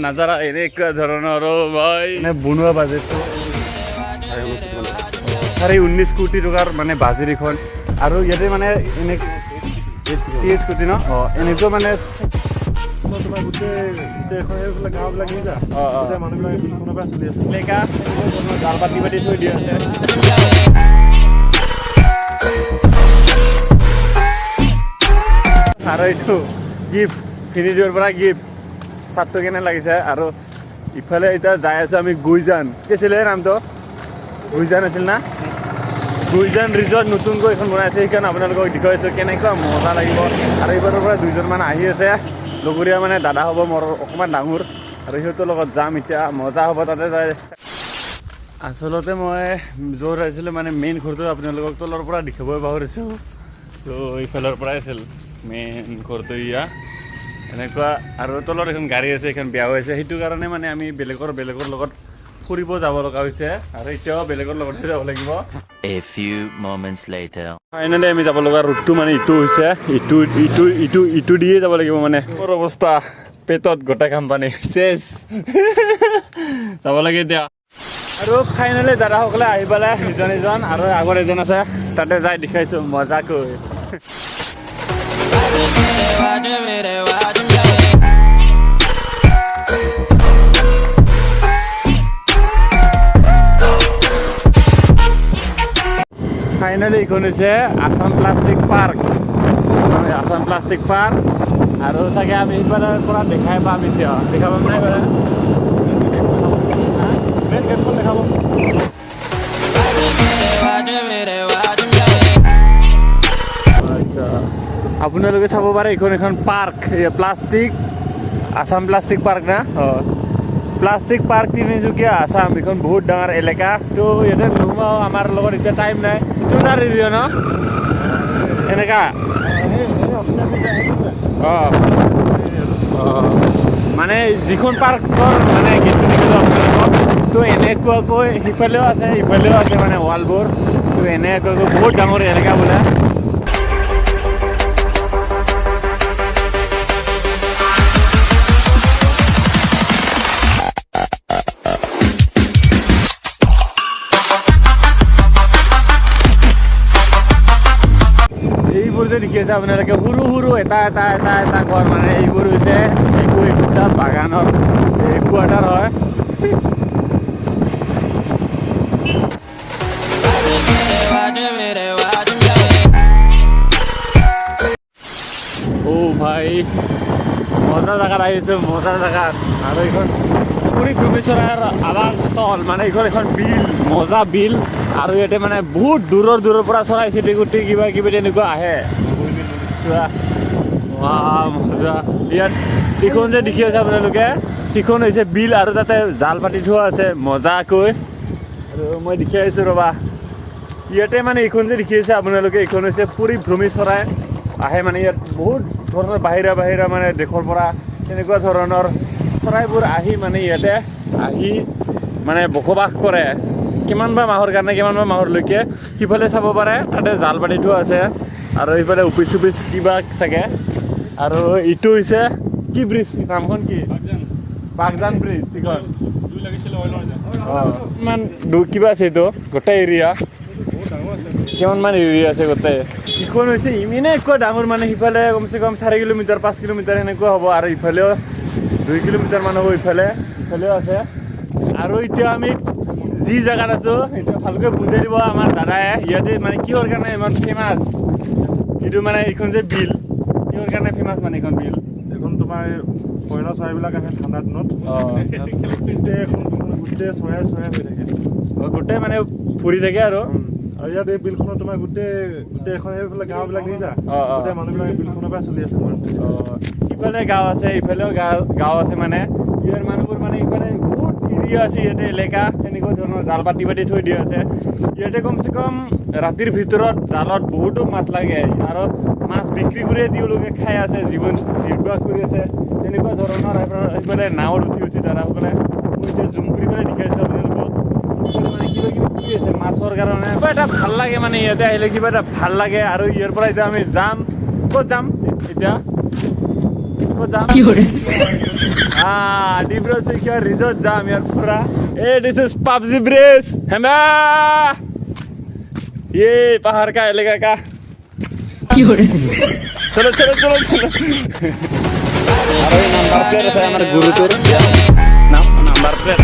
নাজাৰা এনেকুৱা ধৰণৰ ভাই, মানে বনোৱা বাজেটটো 19.5 কোটি টকাৰ মানে বাজেট এইখন। আৰু ইয়াতে মানে এনে 30 কোটি ন। অঁ, এনেকুৱা মানে তোমাৰ গোটেই গোটেই এইফালে গাঁওবিলাক দেখিছা, গোটেই মানুহবিলাকে বিলখনৰ পৰা চলি আছে। এলেকা জাল পাতি পাতি থৈ দিয়া আছে। আৰু এইটো গিফ্ট ফিনিটিৰ পৰা গিফ্ট চাটটো কেনে লাগিছে। আৰু ইফালে এতিয়া যাই আছোঁ আমি গুইজান, কি আছিলে নামটো? গুইজান আছিল না? গুইজান ৰিজৰ্ট নতুনকৈ এখন বনাইছে, সেইকাৰণে আপোনালোকক দেখুৱাইছোঁ কেনেকুৱা মজা লাগিব। আৰু এইবাৰৰ পৰা দুইজনমান আহি আছে লগৰীয়া, মানে দাদা হ'ব মোৰ অকণমান ডাঙৰ, আৰু সিহঁতৰ লগত যাম এতিয়া, মজা হ'ব তাতে যাই। আচলতে মই য'ত আহিছিলোঁ মানে মেইন ঘৰটো আপোনালোকক তলৰ পৰা দেখাবই পাহৰিছোঁ। ত' এইফালৰ পৰাই আছিল মেইন ঘৰটো ইয়া এনেকুৱা। আৰু তলত এখন গাড়ী আছে, সেইখন বেয়া হৈছে, সেইটো কাৰণে মানে আমি বেলেগৰ বেলেগৰ লগত ফুৰিব যাব লগা হৈছে, আৰু এতিয়াও বেলেগৰ লগতহে যাব লাগিব। A few moments later. Finally আমি যাব লগা ৰুটটো মানে ইটো হৈছে, ইটো ইটো ইটো ইটো দিয়ে যাব লাগিব। মানে মোৰ অৱস্থা, পেটত গোটেই কোম্পানী চেচ, যাব লাগে এতিয়া। আৰু ফাইনেলি দাদাসকলে আহি পেলাই ইজন ইজন, আৰু আগত এজন আছে, তাতে যাই দেখাইছোঁ মজাকৈ। ফাইনেলি এইখন হৈছে Assam plastic park, Assam plastic park. আৰু চাগে আমি সিফালৰ পৰা দেখাই পাম, এতিয়া দেখা পাম নাই বাৰু। মেইন গেটখন দেখাব। আচ্ছা, আপোনালোকে চাব পাৰে এইখন এখন park, plastic Assam plastic park না। অঁ, প্লাষ্টিক পাৰ্ক তিনিচুকীয়া আছাম, এইখন বহুত ডাঙৰ এলেকা। তো ইয়াতে নুসুমাও, আমাৰ লগত এতিয়া টাইম নাই। তোমাৰ এৰিয়া ন এনেকা। অঁ অঁ, মানে যিখন পাৰ্কৰ মানে গেটটো দেখিলোঁ আপোনালোকক, তো এনেকুৱাকৈ সিফালেও আছে, ইফালেও আছে মানে ৱালবোৰ। তো এনেকুৱাকৈ বহুত ডাঙৰ এলেকা বোলে। এইবোৰ যে দেখি আছে আপোনালোকে সৰু সৰু এটা এটা এটা এটা ঘৰ, মানে এইবোৰ হৈছে একো একোটা বাগানৰ এই কোৱাৰ্টাৰ হয়। অ' ভাই, মজা জেগাত আহিছোঁ, মজা জেগাত। আৰু এইখন পৰিভ্ৰমী চৰাইৰ আৱাসস্থল, মানে এইখন এখন বিল, মজা বিল। আৰু ইয়াতে মানে বহুত দূৰৰ দূৰৰ পৰা চৰাই চিৰিকটি কিবা কিবি তেনেকুৱা আহে। চোৱা, ৱাহ, মজা। ইয়াত এইখন যে দেখি আছে আপোনালোকে, সেইখন হৈছে বিল, আৰু তাতে জাল পাতি থোৱা আছে মজাকৈ। আৰু মই দেখি আহিছোঁ ৰ'বা, ইয়াতে মানে এইখন যে দেখি আছে আপোনালোকে, এইখন হৈছে পৰিভ্ৰমী চৰাই আহে। মানে ইয়াত বহুত ধৰণৰ বাহিৰা বাহিৰা মানে দেশৰ পৰা তেনেকুৱা ধৰণৰ চৰাইবোৰ আহি মানে ইয়াতে আহি মানে বসবাস কৰে কিমান বা মাহৰ কাৰণে, কিমান বা মাহৰলৈকে। সিফালে চাব পাৰে, তাতে জাল পাতি থোৱা আছে, আৰু সিফালে অফিচ চুফিচ কিবা চাগে। আৰু ইটো হৈছে কি ব্ৰিজ, নামখন কি? বাগজান ব্ৰিজ এইখন। কিমান কিবা আছে এইটো গোটেই এৰিয়া, কিমানমান এৰিয়া আছে গোটেই। ইখন হৈছে এনেকুৱা ডাঙৰ, মানে সিফালে কমচে কম 4 কিলোমিটাৰ 5 কিলোমিটাৰ সেনেকুৱা হ'ব, আৰু ইফালেও 2 কিলোমিটাৰ মান হ'ব, ইফালে ইফালেও আছে। আৰু এতিয়া আমি যি জেগাত আছোঁ এতিয়া ভালকৈ বুজাই দিব আমাৰ দাদাই, ইয়াতে মানে কিহৰ কাৰণে ইমান ফেমাছ এইটো, মানে এইখন যে বিল কিহৰ কাৰণে ফেমাছ, মানে এইখন বিল? এইখন তোমাৰ ফৰেনৰ চৰাইবিলাক আহে ঠাণ্ডা দিনত। গোটেই এখন গোটেই চৰাই চৰাই হৈ থাকে। গোটেই মানে ফুৰি থাকে আৰু। আৰু ইয়াত এই বিলখনত তোমাৰ গোটেই গোটেই এখন এইফালে গাঁওবিলাক দেখিছা, গোটেই মানুহবিলাকে বিলখনৰ পৰা চলি আছে মাছ। সিফালে গাঁও আছে, ইফালেও গাঁও গাঁও আছে, মানে ইয়াৰ মানুহবোৰ মানে ইফালে বহুত এৰিয়া আছে ইয়াতে এলেকা, তেনেকুৱা ধৰণৰ জাল পাতি পাতি থৈ দিয়া আছে। ইয়াতে কমচে কম ৰাতিৰ ভিতৰত জালত বহুতো মাছ লাগে, আৰু মাছ বিক্ৰী কৰিয়ে তেওঁলোকে খাই আছে, জীৱন নিৰ্বাহ কৰি আছে তেনেকুৱা ধৰণৰ। এইফালে নাৱত উঠি উঠি দাদাসকলে, মই এতিয়া জুম কৰি পেলাই দেখাইছোঁ আপোনালোকক, মানে কিবা কিবি কৰি আছে মাছৰ কাৰণে। কিবা এটা ভাল লাগে, মানে ইয়াতে আহিলে কিবা এটা ভাল লাগে। আৰু ইয়াৰ পৰা এতিয়া আমি যাম, ক'ত যাম এতিয়া? ক'ত যাম? ডিব্ৰু চৈখোৱা ৰিজৰ্ট যাম ইয়াৰ পৰা। এই this is PUBG bridge Hema, ये पहाड़ का एलेका का। চলো চলো চলো চলো। আৰু এই নাম্বাৰ প্লেট আছে আমাৰ গৰুটোৰ, নাম্বাৰ প্লেট,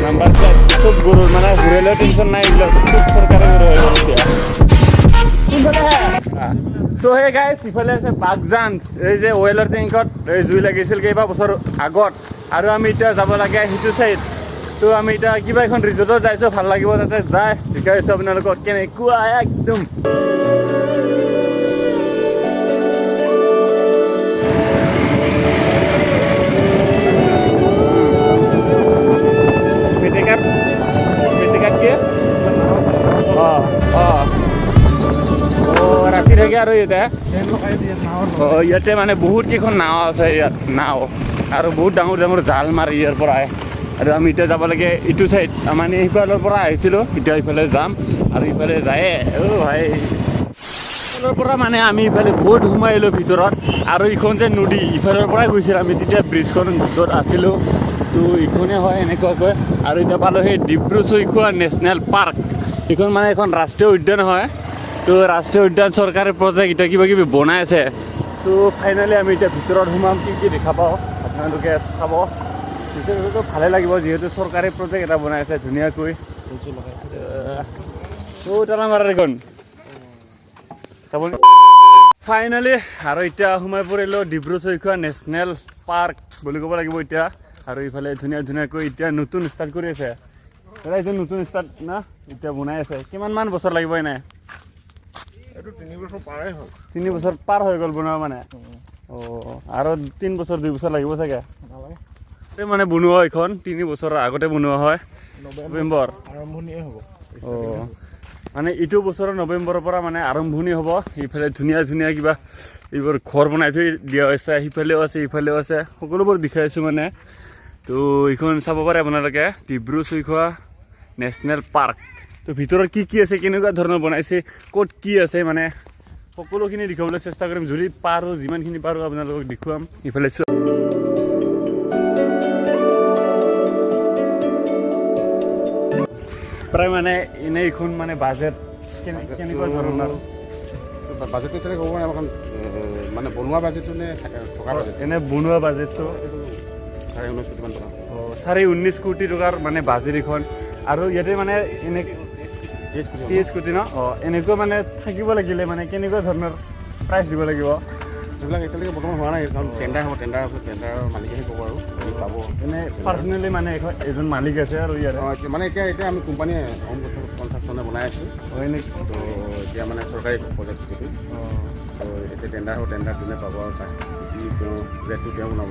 নাম্বাৰ প্লেট। খুব গৰুৰ মানে ঘূৰালেও টেনশ্যন নাই, এইবিলাক খুব চৰকাৰী গৰু হৈ গ'ল এতিয়া। চ' হে গাইছ, ইফালে আছে বাগজান, এই যে অইলৰ টেংকত এই জুই লাগিছিল কেইবা বছৰ আগত। আৰু আমি এতিয়া যাব লাগে সিটো চাইড। তো আমি এতিয়া কিবা এখন ৰিজৰ্টত যাইছোঁ, ভাল লাগিব তাতে যাই, দেখাইছোঁ আপোনালোকক কেনেকুৱা একদম। মেটেকাত মেটেকাত কি অঁ অঁ অঁ ৰাতি থাকে আৰু ইয়াতে। লগাই দিয়ে নাৱৰ। অঁ, ইয়াতে মানে বহুত কেইখন নাও আছে ইয়াত, নাও আৰু বহুত ডাঙৰ ডাঙৰ জাল মাৰে ইয়াৰ পৰাই। আৰু আমি এতিয়া যাব লাগে ইটো চাইড, মানে সিফালৰ পৰা আহিছিলোঁ, এতিয়া ইফালে যাম আৰু ইফালে যায়। অ' ভাই, ইফালৰ পৰা মানে আমি ইফালে বহুত সোমাই আহিলোঁ ভিতৰত। আৰু ইখন যে নদী, ইফালৰ পৰাই গৈছিলোঁ আমি তেতিয়া ব্ৰিজখন য'ত আছিলোঁ, তো ইখনে হয় এনেকুৱাকৈ। আৰু এতিয়া পালোঁ সেই ডিব্ৰু চৈখোৱা নেশ্যনেল পাৰ্ক। এইখন মানে এখন ৰাষ্ট্ৰীয় উদ্যান হয়। তো ৰাষ্ট্ৰীয় উদ্যান চৰকাৰী প্ৰজেক্ট এতিয়া কিবা কিবি বনাই আছে। চ' ফাইনেলি আমি এতিয়া ভিতৰত সোমাম, কি কি দেখা পাওঁ আপোনালোকে চাব। পিছত ভালে লাগিব, যিহেতু চৰকাৰী প্ৰজেক্ট এটা বনাই আছে ধুনীয়াকৈ। ত' তালা মাৰা দেখোন চাব। ফাইনেলি আৰু এতিয়া সোমাই পৰিলোঁ ডিব্ৰু চৈখোৱা নেশ্যনেল পাৰ্ক বুলি ক'ব লাগিব এতিয়া। আৰু ইফালে ধুনীয়া ধুনীয়াকৈ এতিয়া নতুন ষ্টাৰ্ট কৰি আছে। দাদা, এইটো নতুন ষ্টাৰ্ট না, এতিয়া বনাই আছে, কিমান মান বছৰ লাগিব এনে? এইটো 3 বছৰ পাৰেই হ'ল। 3 বছৰ পাৰ হৈ গ'ল বনোৱা মানে। অঁ, আৰু 3 বছৰ 2 বছৰ লাগিব চাগে। এই মানে বনোৱা এইখন 3 বছৰৰ আগতে বনোৱা হয়। নৱেম্বৰ আৰম্ভণিয়ে হ'ব। অঁ, মানে ইটো বছৰৰ নৱেম্বৰৰ পৰা মানে আৰম্ভণি হ'ব। ইফালে ধুনীয়া ধুনীয়া কিবা এইবোৰ ঘৰ বনাই থৈ দিয়া হৈছে, সিফালেও আছে, ইফালেও আছে, সকলোবোৰ দেখাই আছোঁ মানে। তো এইখন চাব পাৰে আপোনালোকে, ডিব্ৰু চৈখোৱা নেশ্যনেল পাৰ্ক। তো ভিতৰত কি কি আছে, কেনেকুৱা ধৰণৰ বনাইছে, ক'ত কি আছে, মানে সকলোখিনি দেখুৱাবলৈ চেষ্টা কৰিম যদি পাৰোঁ, যিমানখিনি পাৰোঁ আপোনালোকক দেখুৱাম। ইফালে চোৱা, প্ৰায় মানে এনেই এইখন মানে বাজেট কেনেকুৱা ধৰণৰ? বাজেটটো এতিয়ালৈকে ক'ব নোৱাৰিম। এখন মানে বনোৱা বাজেটটো নে থকা বাজেট? এনে বনোৱা বাজেটটো? 19.5 কোটিমান টকা। 19.5 কোটি টকাৰ মানে বাজেট এইখন। আৰু ইয়াতে মানে এনে 23 কোটি। 30 কোটি ন। অঁ, এনেকুৱা মানে থাকিব লাগিলে মানে কেনেকুৱা ধৰণৰ প্ৰাইচ দিব লাগিব? সেইবিলাক এতিয়ালৈকে বৰ্তমান হোৱা নাই, কাৰণ টেণ্ডাৰ হ'ব, টেণ্ডাৰ হ'ব, টেণ্ডাৰৰ মালিকেহে ক'ব আৰু কি পাব। এনে পাৰ্চনেলি মানে এখন এজন মালিক আছে আৰু ইয়াৰে? অঁ, এতিয়া মানে এতিয়া এতিয়া আমি কোম্পানীয়ে হোম কনষ্ট্ৰাকশ্যনে বনাই আছোঁ। অঁ, এনে তো এতিয়া মানে চৰকাৰী প্ৰজেক্ট সেইটো। তো এতিয়া টেণ্ডাৰ হ'ব, টেণ্ডাৰ যোনে পাব আৰু তাক কি তেওঁ ৰেটটো তেওঁ বনাব।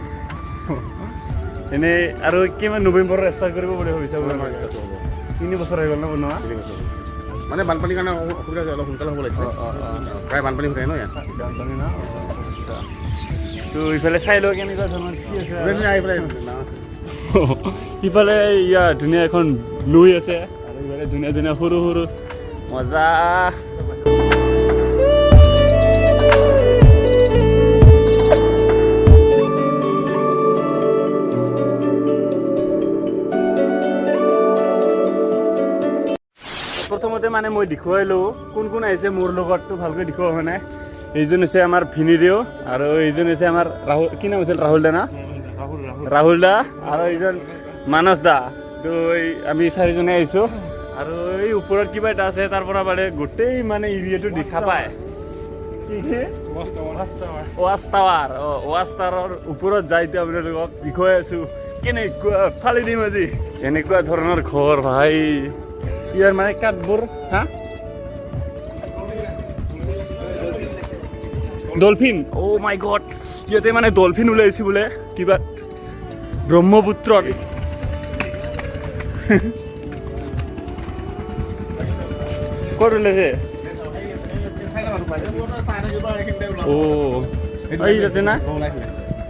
এনেই আৰু কিমান নৱেম্বৰত ষ্টাৰ্ট কৰিব বুলি ভাবিছে আপোনালোকে? ষ্টাৰ্ট হ'ব। 3 বছৰ হৈ গ'ল ন বনোৱা? 3 বছৰ হৈছে। মানে বানপানীৰ কাৰণে অসুবিধা হৈছে, অলপ সোনকালে হ'ব লাগিছিলে। প্ৰায় বানপানী হৈ থাকে ন ইয়াত। বানপানী ন। আচ্ছা। তো ইফালে চাই লওঁ কেনেকুৱা ধৰণৰ কি আছে আৰু। ধুনীয়া আহি পেলাই নাও আছে। ইফালে ইয়া ধুনীয়া এখন নৈ আছে আৰু ইফালে ধুনীয়া ধুনীয়া সৰু সৰু মজা। প্ৰথমতে মানে মই দেখুৱাই লওঁ কোন কোন আহিছে মোৰ লগততো, ভালকৈ দেখুওৱা হোৱা নাই। এইজন হৈছে আমাৰ ভিনিদেউ আৰু এইজন হৈছে আমাৰ ৰাহুল, কি নাম আছিল, ৰাহুল দা না? ৰাহুল, ৰাহুল। ৰাহুল দা আৰু এইজন মানস দা। তো এই আমি চাৰিজনে আহিছোঁ। আৰু এই ওপৰত কিবা এটা আছে, তাৰ পৰা মানে গোটেই মানে এৰিয়াটো দেখা পায়। কি কি? Watch tower. অঁ, ৱাচ টাৱাৰৰ ওপৰত যাই এতিয়া আপোনালোকক দেখুৱাই আছোঁ কেনেকুৱা। ফালি দিম আজি। এনেকুৱা ধৰণৰ ঘৰ ভাই ইয়াৰ মানে কাঠবোৰ। হা, ডলফিন, অ' মাই গড, ইয়াতে মানে ডলফিন ওলাইছে বোলে কিবা ব্ৰহ্মপুত্ৰত। ক'ত ওলাইছে? অ' এই তাতে না? ওলাইছিলে।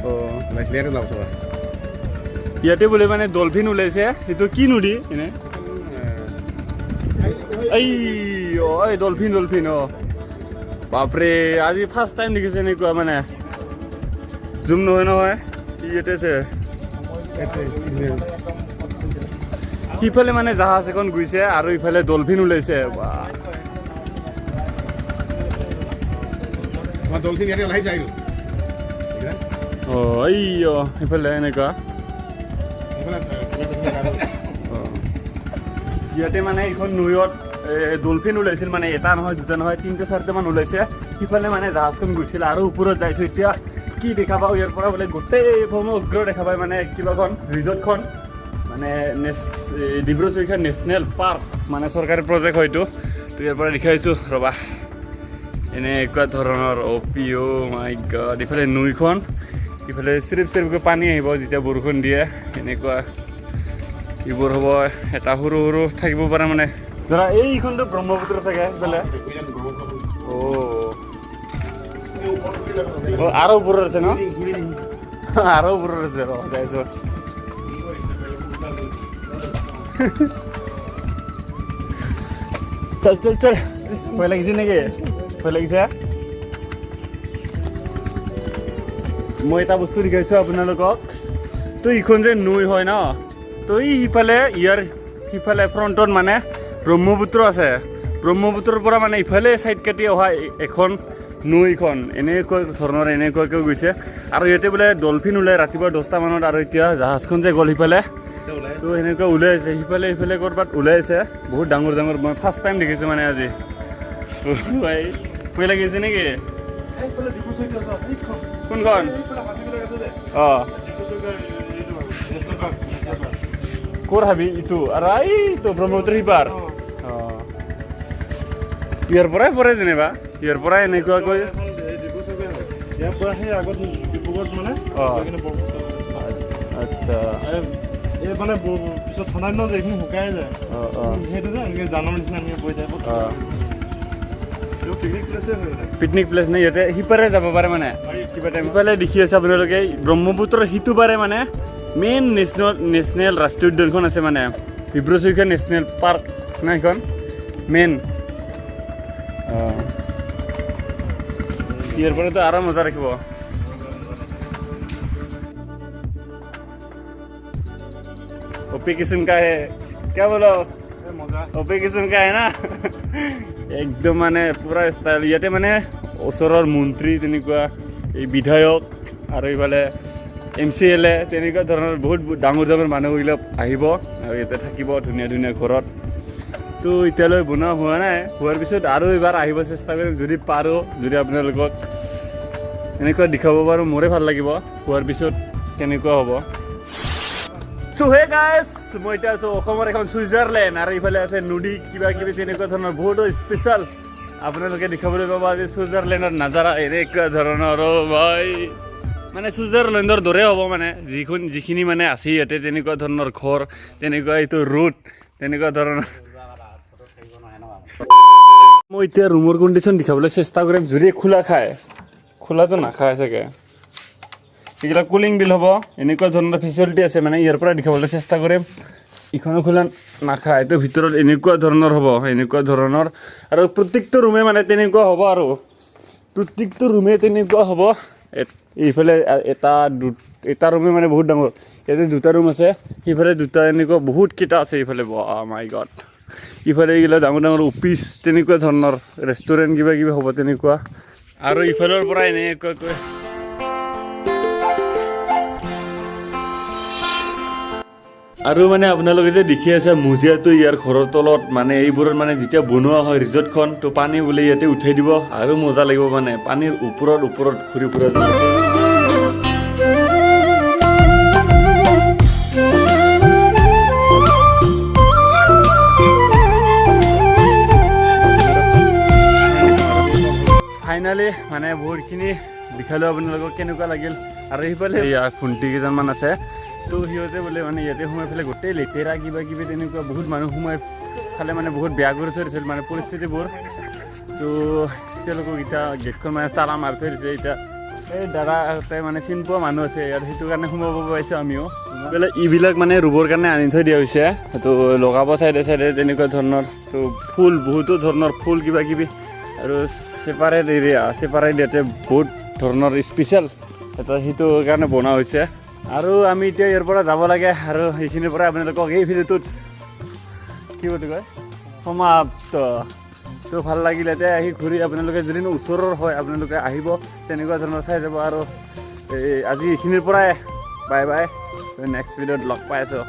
অঁ। ওলাইছিলে, ইয়াতে ওলাব চাবা। ইয়াতে বোলে মানে ডলফিন ওলাইছে। সেইটো কি নদী এনে? এই অ, এই ডলফিন, ডলফিন, অ বাপৰে, আজি ফাৰ্ষ্ট টাইম দেখিছে এনেকুৱা মানে। জুম নহয় নহয়, ইয়াতে আছে। সিফালে মানে জাহাজ এখন গৈছে আৰু ইফালে ডলফিন ওলাইছে। বাহ। ডলফিন ইয়াতে ওলাই যায়। অ' এই সিফালে এনেকুৱা। ইয়াতে মানে এইখন নৈত ডলফিন ওলাইছিল, মানে এটা নহয় দুটা নহয় তিনিটা চাৰিটামান ওলাইছে। সিফালে মানে জাহাজখন গৈছিল আৰু ওপৰত যাইছোঁ। এতিয়া কি দেখা পাওঁ ইয়াৰ পৰা বোলে গোটেই সমগ্ৰ দেখা পায়, মানে কিবাখন ৰিজৰ্টখন মানে ডিব্ৰু চৈখোৱা নেশ্যনেল পাৰ্ক, মানে চৰকাৰী প্ৰজেক্ট হয়তো। তো ইয়াৰ পৰা দেখাইছোঁ ৰ'বা, এনেকুৱা ধৰণৰ। অ' পি অ' মাই গড। ইফালে নৈখন, ইফালে চিৰিপ চিৰিপকৈ পানী আহিব যেতিয়া বৰষুণ দিয়ে। এনেকুৱা এইবোৰ হ'ব, এটা সৰু সৰু থাকিব পাৰে মানে ধৰা এইখনতো ব্ৰহ্মপুত্ৰ চাগে সেইফালে। অ' অ' আৰু ওপৰত আছে ন? আৰু ওপৰত আছে, ৰ যাইছোঁ। চল চল চল। ভয় লাগিছে নেকি? ভয় লাগিছে? মই এটা বস্তু দেখাইছোঁ আপোনালোকক। তো এইখন যে নৈ হয় ন, তো এই সিফালে ইয়াৰ সিফালে ফ্ৰণ্টত মানে ব্ৰহ্মপুত্ৰ আছে। ব্ৰহ্মপুত্ৰৰ পৰা মানে ইফালে ছাইড কাটি অহা এখন নৈখন এনেকুৱা ধৰণৰ এনেকুৱাকৈ গৈছে। আৰু ইয়াতে বোলে ডলফিন ওলাই ৰাতিপুৱা 10টা মানত। আৰু এতিয়া জাহাজখন যে গ'ল সিফালে, তো সেনেকুৱা ওলাই আছে সিফালে, সিফালে ক'ৰবাত ওলাই আছে বহুত ডাঙৰ ডাঙৰ। মই ফাৰ্ষ্ট টাইম দেখিছোঁ মানে আজি। ভাই ভয় লাগিছে নেকি? কোনখন? অঁ, ক'ৰ হাবি ইটো? আৰু এইটো ব্ৰহ্মপুত্ৰ সিপাৰ। অঁ, ইয়াৰ পৰাই পৰে যেনিবা, ইয়াৰ পৰাই এনেকুৱাকৈ। ইয়াৰ পৰা সেই আগত ডিব্ৰুগড়ত মানে। অঁ। আচ্ছা। এই মানে পিছত ঠাণ্ডা দিনত যে এইখিনি শুকাই যায়, অঁ অঁ সেইটো যে এনেকৈ জানৰ নিচিনা এনেকৈ বৈ যায়। অঁ। পিকনিক প্লেচে হয় মানে। পিকনিক প্লেচ নে? ইয়াতে সিপাৰে যাব পাৰে মানে কিবা টাইম। সিফালে দেখি আছে আপোনালোকে ব্ৰহ্মপুত্ৰৰ সিটো পাৰে মানে মেইন নেশ্যনেল ৰাষ্ট্ৰীয় উদ্যানখন আছে, মানে ডিব্ৰু চৈখোৱা নেশ্যনেল পাৰ্ক না সেইখন মেইন। অঁ, ইয়াৰ পৰাতো আৰু মজা ৰাখিব। ओपी किस्म का है क्या बोलो? মজা। ओपी किस्म का है ना, একদম মানে পুৰা ষ্টাইল। ইয়াতে মানে ওচৰৰ মন্ত্ৰী তেনেকুৱা এই বিধায়ক আৰু ইফালে এম চি এল এ তেনেকুৱা ধৰণৰ বহুত ডাঙৰ ডাঙৰ মানুহবিলাক আহিব আৰু ইয়াতে থাকিব ধুনীয়া ধুনীয়া ঘৰত। তো এতিয়ালৈ বনোৱা হোৱা নাই, হোৱাৰ পিছত আৰু এবাৰ আহিব চেষ্টা কৰিম যদি পাৰোঁ। যদি আপোনালোকক এনেকুৱা দেখাব পাৰোঁ মোৰে ভাল লাগিব, হোৱাৰ পিছত কেনেকুৱা হ'ব। চ' হে গাইছ, মই এতিয়া আছোঁ অসমৰ এখন ছুইজাৰলেণ্ড আৰু ইফালে আছে নদী কিবা কিবি তেনেকুৱা ধৰণৰ বহুতো স্পেচিয়েল আপোনালোকে দেখাবলৈ পাব আজি ছুইজাৰলেণ্ডৰ নাজাৰা এনেকুৱা ধৰণৰ। অ' ভাই, মানে ছুইজাৰলেণ্ডৰ দৰে হ'ব, মানে যিখিনি মানে আছে ইয়াতে তেনেকুৱা ধৰণৰ ঘৰ, তেনেকুৱা এইটো ৰোড তেনেকুৱা ধৰণৰ। মই এতিয়া ৰুমৰ কণ্ডিশ্যন দেখাবলৈ চেষ্টা কৰিম যদি খোলা খায়। খোলাটো নাখায় চাগে। এইবিলাক কুলিং বিল হ'ব, এনেকুৱা ধৰণৰ ফেচিলিটি আছে। মানে ইয়াৰ পৰা দেখাবলৈ চেষ্টা কৰিম। ইখনো খোলা নাখায়। এইটো ভিতৰত এনেকুৱা ধৰণৰ হ'ব, এনেকুৱা ধৰণৰ। আৰু প্ৰত্যেকটো ৰুমে মানে তেনেকুৱা হ'ব, আৰু প্ৰত্যেকটো ৰুমে তেনেকুৱা হ'ব। এইফালে এটা এটা ৰুমে মানে বহুত ডাঙৰ। ইয়াতে দুটা ৰুম আছে, সিফালে দুটা, এনেকুৱা বহুত কেইটা আছে এইফালে। মাই গড। ইফালে এইগিলা ডাঙৰ ডাঙৰ অফিচ তেনেকুৱা ধৰণৰ ৰেষ্টুৰেণ্ট কিবা কিবি হ'ব তেনেকুৱা। আৰু ইফালৰ পৰা এনেকুৱাকৈ আৰু মানে আপোনালোকে যে দেখি আছে মজিয়াটো ইয়াৰ ঘৰৰ তলত, মানে এইবোৰত মানে যেতিয়া বনোৱা হয় ৰিজৰ্টখন, তো পানী বোলে ইয়াতে উঠাই দিব আৰু মজা লাগিব, মানে পানীৰ ওপৰত ওপৰত ঘূৰি ফুৰা যাব। ফাইনেলি মানে বহুতখিনি দেখালোঁ আপোনালোকক, কেনেকুৱা লাগিল। আৰু সেইফালে এয়া ভণ্টি কেইজনমান আছে, তো সিহঁতে বোলে মানে ইয়াতে সোমাই পেলাই গোটেই লেতেৰা কিবা কিবি তেনেকুৱা বহুত মানুহ সোমাই ফালে মানে বহুত বেয়া কৰি থৈ দিছিল মানে পৰিস্থিতিবোৰ। তো তেওঁলোকক এতিয়া গেটখন মানে তালা মাৰি থৈ দিছে। এতিয়া এই দাদাহঁতে মানে চিনি পোৱা মানুহ আছে ইয়াত, সেইটো কাৰণে সোমাব পাইছোঁ আমিও। বোলে এইবিলাক মানে ৰুবৰ কাৰণে আনি থৈ দিয়া হৈছে, তো লগাব চাইডে চাইডে তেনেকুৱা ধৰণৰ। তো ফুল বহুতো ধৰণৰ ফুল কিবা কিবি আৰু ছেপাৰেট এৰিয়া, ছেপাৰেট ইয়াতে বহুত ধৰণৰ স্পেচিয়েল এটা সেইটো কাৰণে বনোৱা হৈছে। আৰু আমি এতিয়া ইয়াৰ পৰা যাব লাগে। আৰু সেইখিনিৰ পৰা আপোনালোকক এই ভিডিঅ'টোত কি বুলি কয়, সমাপ্ত। তো ভাল লাগিল এতিয়া আহি ঘূৰি। আপোনালোকে যদি ওচৰৰ হয়, আপোনালোকে আহিব, তেনেকুৱা ধৰণৰ চাই যাব। আৰু এই আজি এইখিনিৰ পৰাই বাই বাই, নেক্সট ভিডিঅ'ত লগ পাই আছোঁ।